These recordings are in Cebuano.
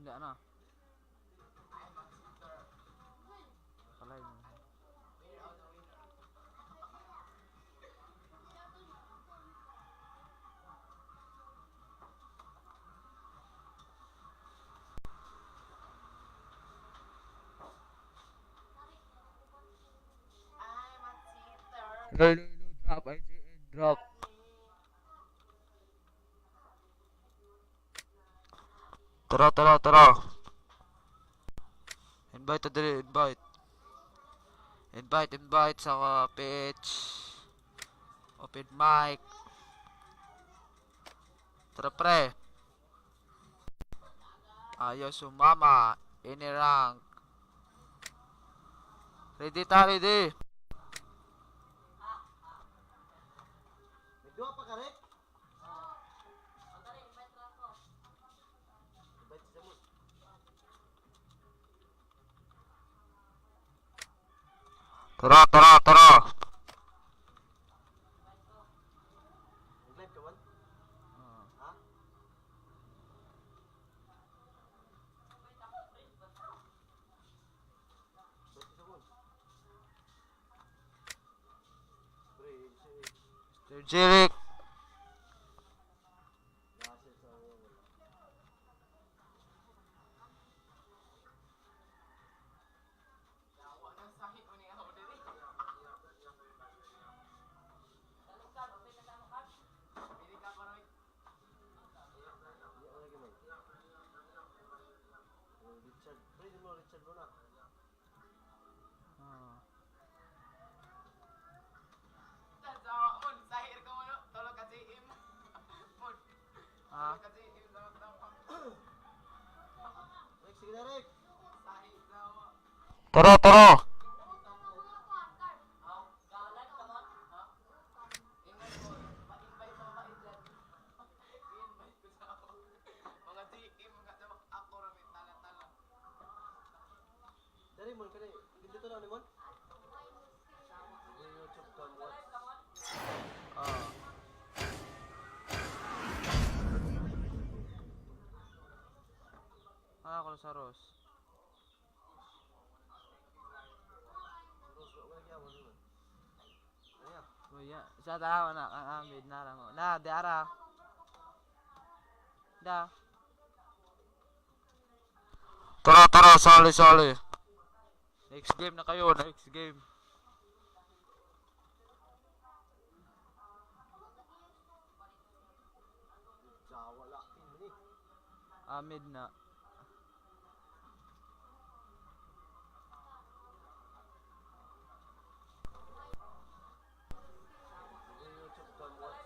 Hindi na. Kalay mo. I'm a cheater. Hello, hello, hello, drop, IGN, drop. Tara, tara, tara. Invite ta diri, invite. Invite, invite sa pitch. Open mic. Tara pre. Ayaw sumama. Any rank. Ready ta, ready. Nagduha pa ka, Rick? Invite si Samon. Tara, tara, tara. Nag-live ka man? Ha? Invite si Samon. Pre, si Mr. Jeric. Nasa sa wala. Yawa na sahi ko ni ako diri. Pili ka pa, Roy. Hindi ako lagi man. Oh, Richard. Pre, di mo Richard mo na. Ah. Tasawa mo, sahir ko mo no. Tulog ka JM. Mon. Ah. Tulog ka JM sa tawa. Rick, sige na, Rick. Sahi sawa. Tara, tara. Ingat ko, ma-invite sa mga dyan. I-invite ko sa ako. Mga GM, mga ako rami, tala-tala. Dari mon kani. Dito na ni mon. Yung YouTube cam watch. Ah. Ah, ako sa Ross. Rose, wala gyapon ni mon. Aya. Uya, sa tao na ang amid na lang. Na, di ara. Da. Tara, tara, sali, sali. Next game na kayo, next game. Jawa la team ni. Amid na. Yung YouTube cam watch.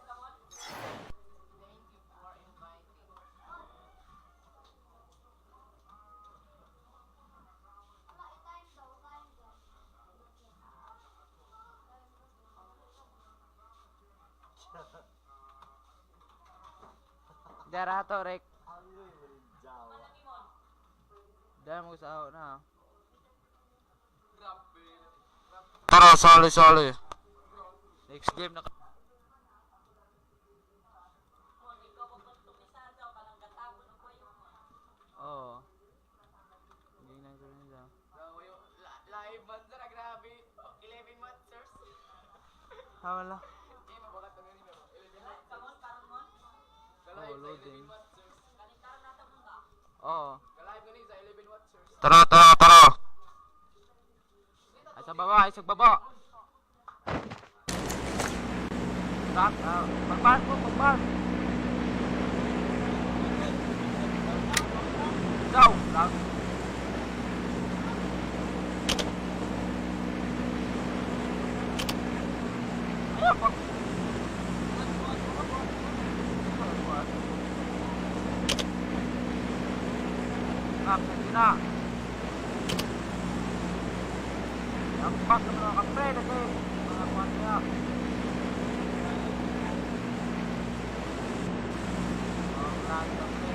Thank you for inviting. Di ara to, Rick. Anggoy mo ni Jawa. Dahil mo sa na. Grabe. Tara, sali, sali. Next game na. Oo. Hindi na ko nila. Grabe yung live man sir, grabe. 11 months, sir. Ha, wala. Eh, mabakat na rin ako. 11 months. Oh, Kalive sa loading. 11 watchers. Oo. Kalive ko ni sa 11 watchers. Tara, tara, tara. Ay sa baba, ay sa baba. Stop, ah, magpas mo, magpas. Go, lang. Ayun, pag... Ah, sige na. Ang pak ng mga kapre kasi mga kwan niya. Oh, lahat ng pre.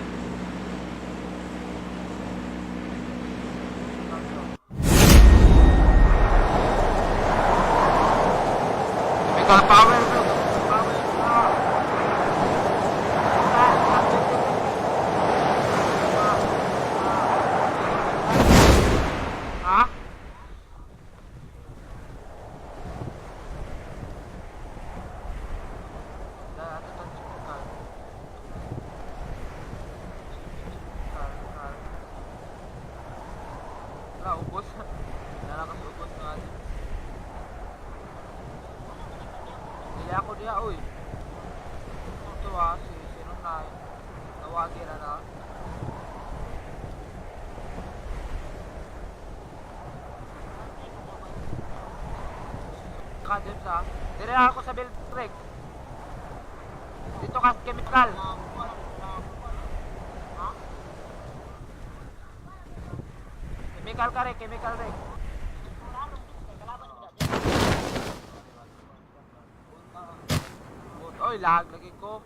Typical power, bro. Power, bro. Ah, ah, ah, ah. Ay ako diha oy. Ito ah, si 09. Tawagin na na. Ka James ah. Dire ako sa Beltrek. Dito ka sa chemical. Chemical ka rin, chemical rin. Oy, lag lagi ko.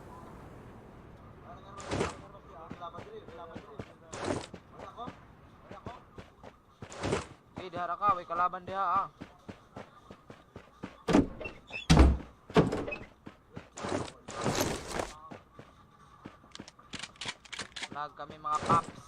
Okay, diha ra ka, way kalaban diha ah. Lag kami mga paps.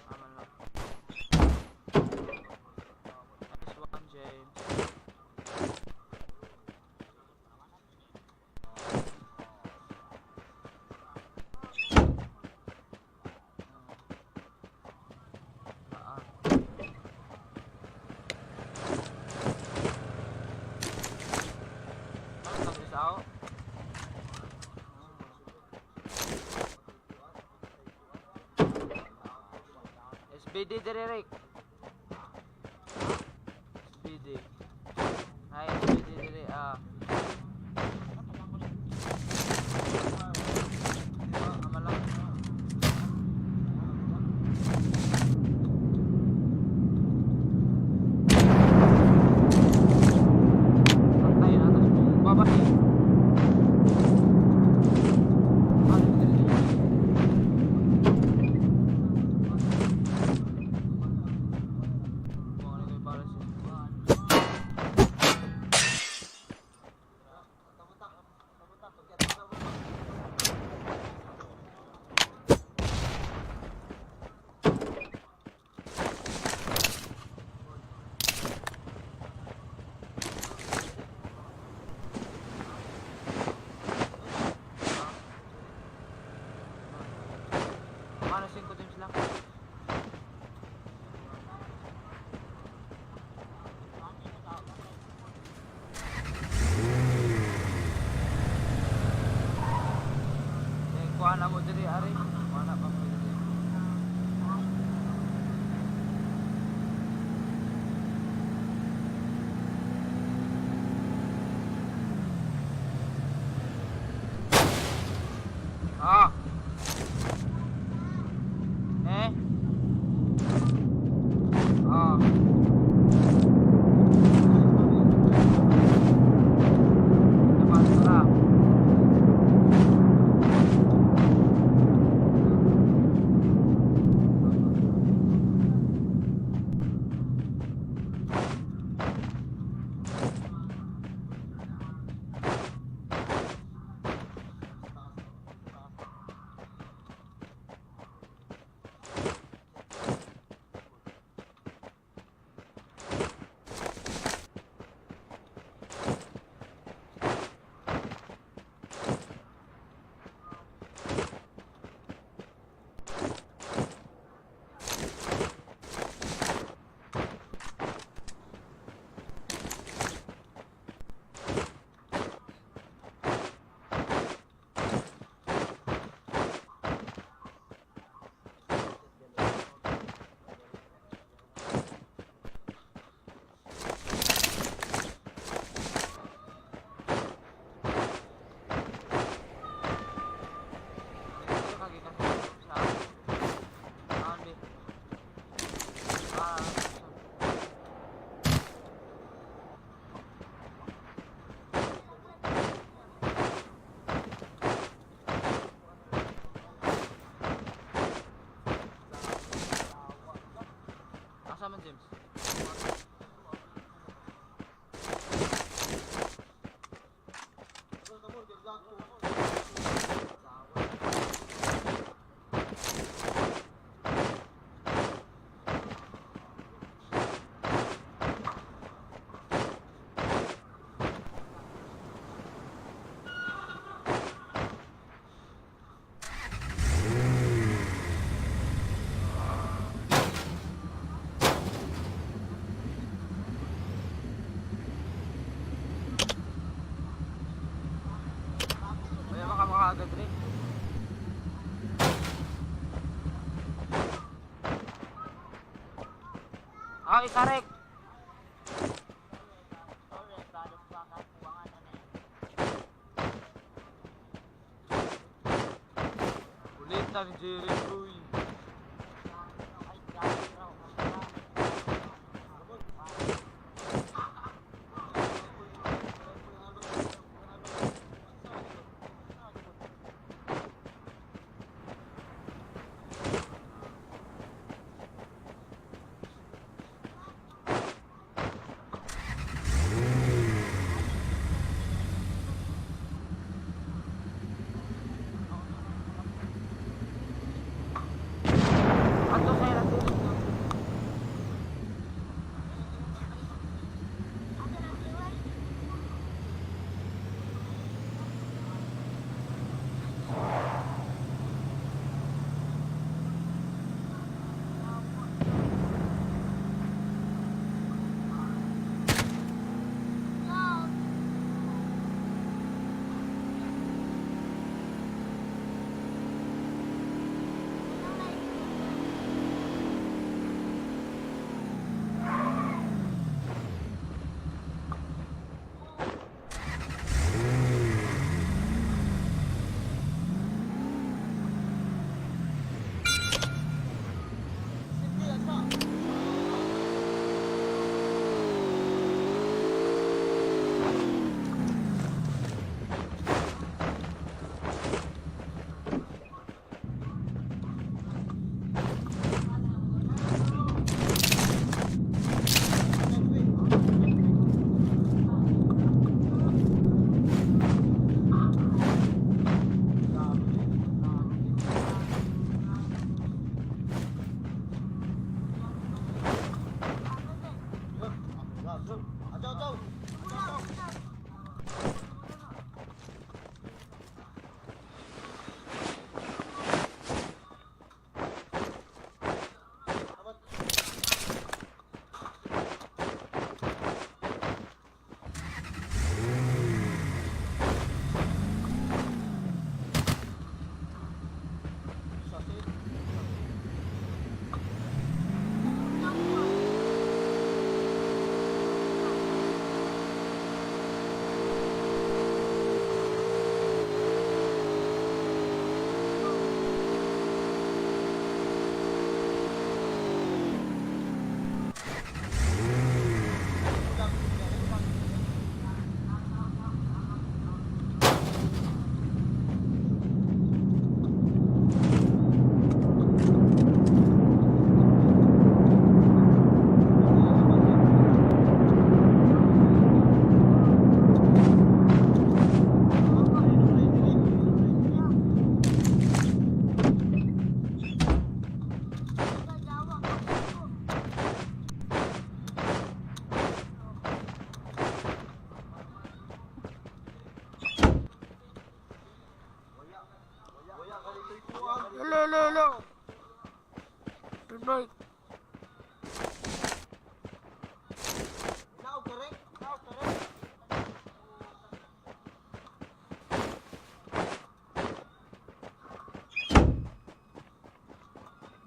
Aman lang. Nice one, James. Ah. Ano sabi sa ako? SBD dire Rick. SBD. Ay, SBD dire ah. Ama lang. Patay na tapos babae. Ano dire? Bukan ko para sa Ano, 5 teams lang. Eh, kuha na mo diri, ari. Kuha na pa mo diri. Ah. Eh? Ah. Naman ka. Dito ka gikan sa Andi. Ah. Agad rin. Ah, ikarek. Ulit ni Jerry, uy. Ato sa ilang dili. Hello, hello, hello. Good night.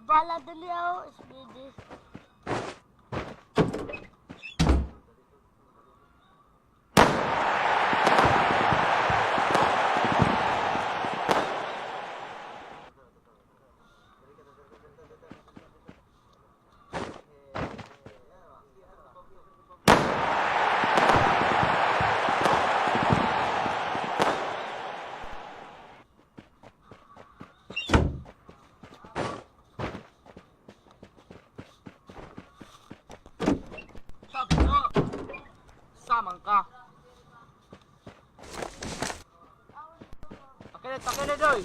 Bala dali ako, SPD. Sabi na. Samang ka. Takilid, takilid, oy.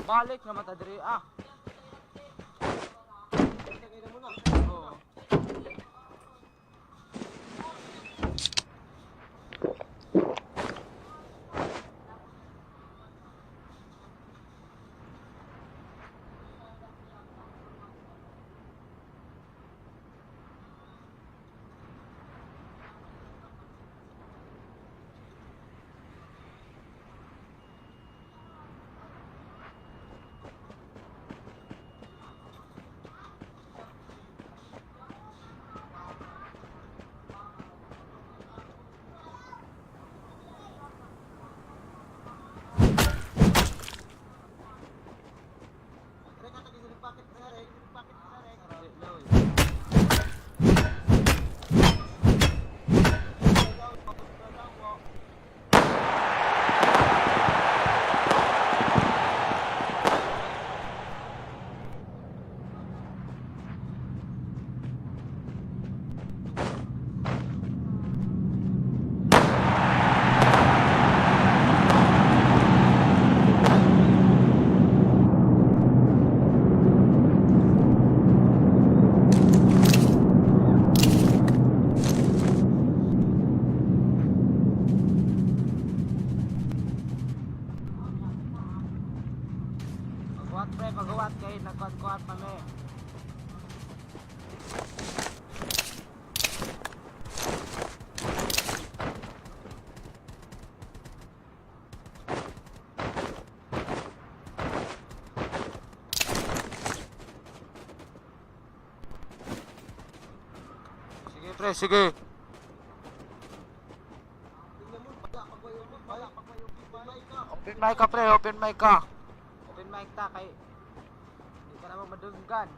Balik naman ta diri ah. Oo. Pre, sige. Open mic ka, pre, open mic ka. Open mic ta kay hindi ka naman madunggan.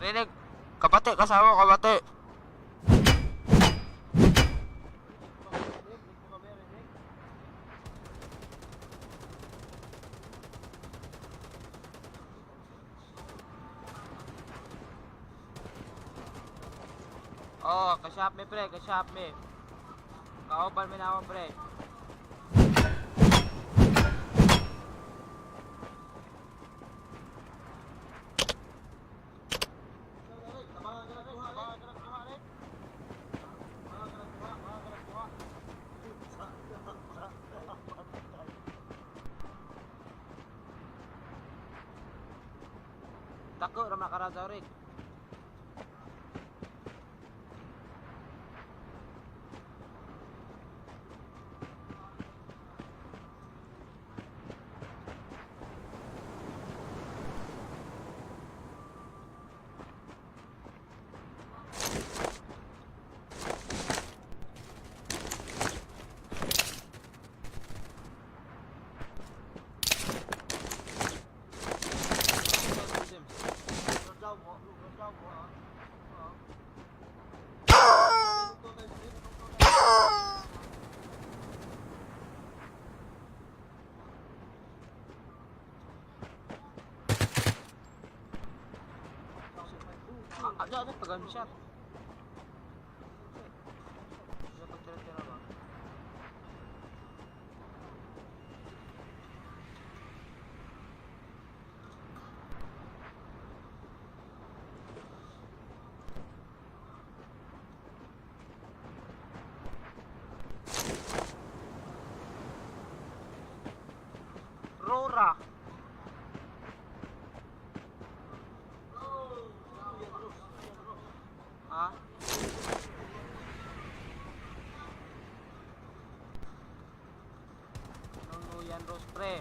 Rinig, kabate kasama, kabate. Oo, oh, ka-shop me pre, ka-shop me. Kauban mi na ako pre. Dako ra makarazaw rin. Ano ano pag gunshot? Ano pag tira-tira ba? Rora. Ha? Ano yan, Rose, pre?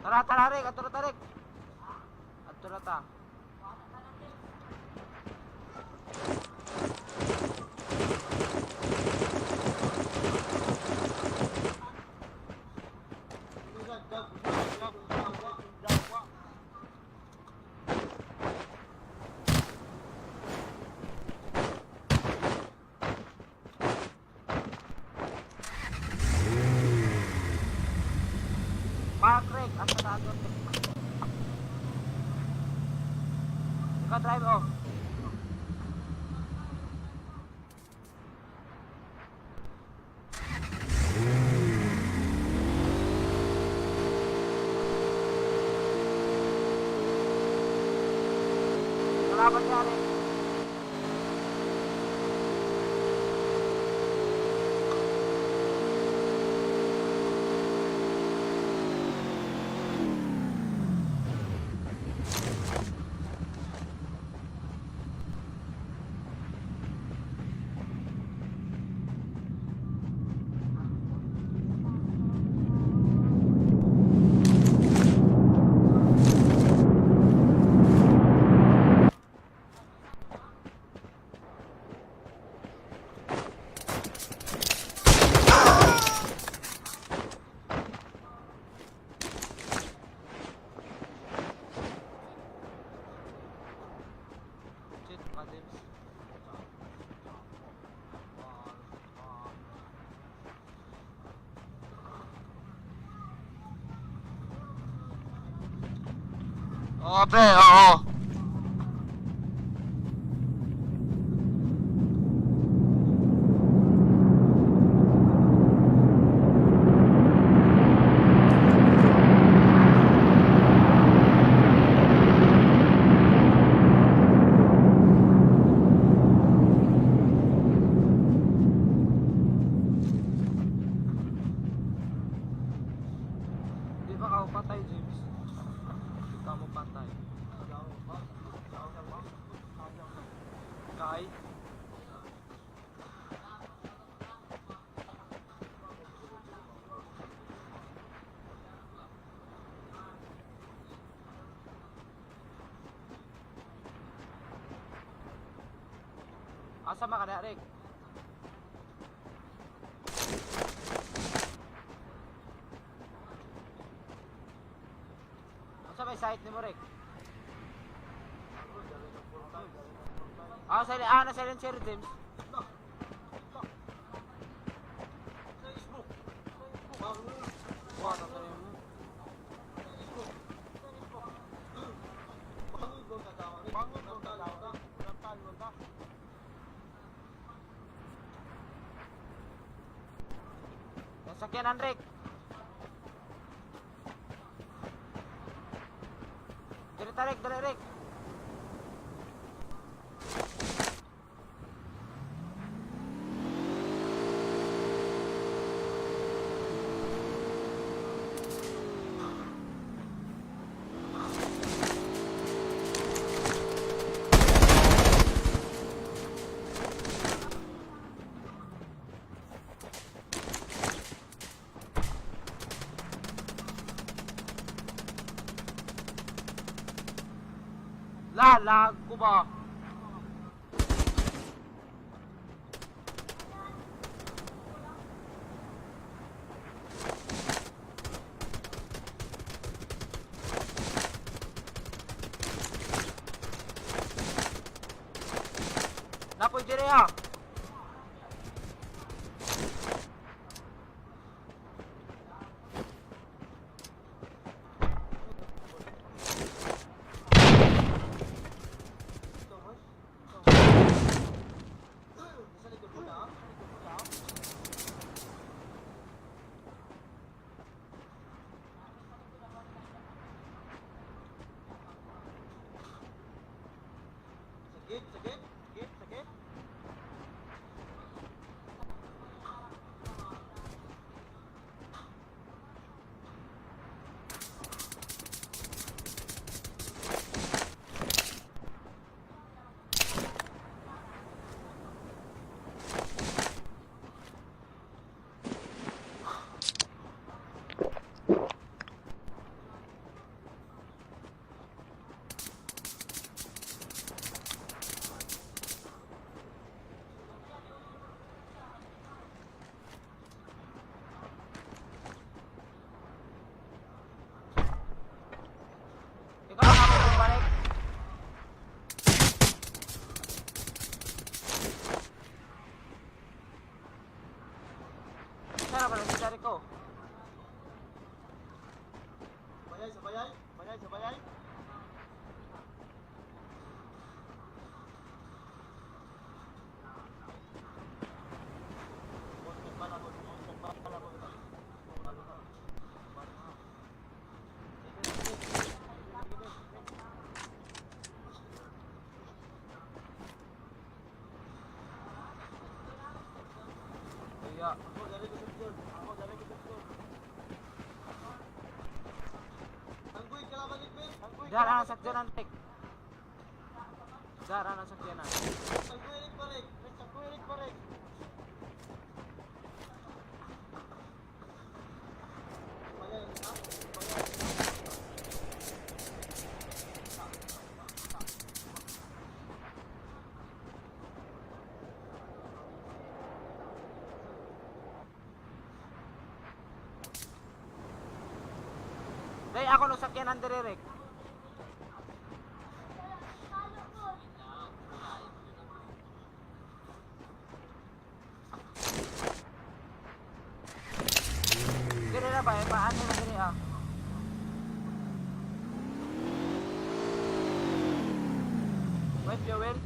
Tara, tara, Rick. Ato na, Tarik. Ato na ta. Mark Rick, asa na ato? Ikaw drive oh. Salamat ka, Rick. Shit, madims. Oo, pre, oo. Asa man ka na, Rick? Asa may site nimo, Rick? Ah, silent, ah, na silent si James. Wah, tatanim mo. Yung sakyanan, Rick. Dali ta, Rick. Dali, Rick. La, lag ko ba? Napoy dire ha. Sakit, sakit, sakit, sakit. Ikaw na ako balik. Sara ba si Jericho? Bayay, sa bayay, bayay, sa bayay. Iya. Dara na sakyanan, Rick. Dara na sakyanan. Day ako no sakyanan dire, Rick. Dire na ba? Eh, paano na dire ah? Wait, Joel.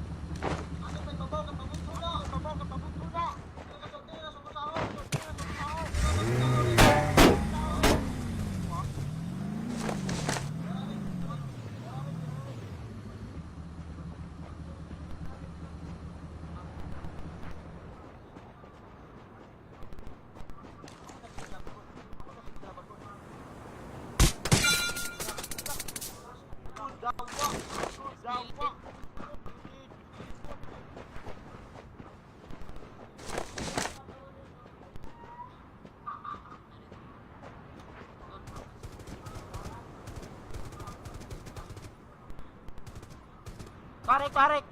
Parek, parek.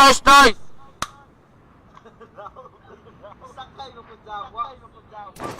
Nice, nice. Sakay mo ko jawa.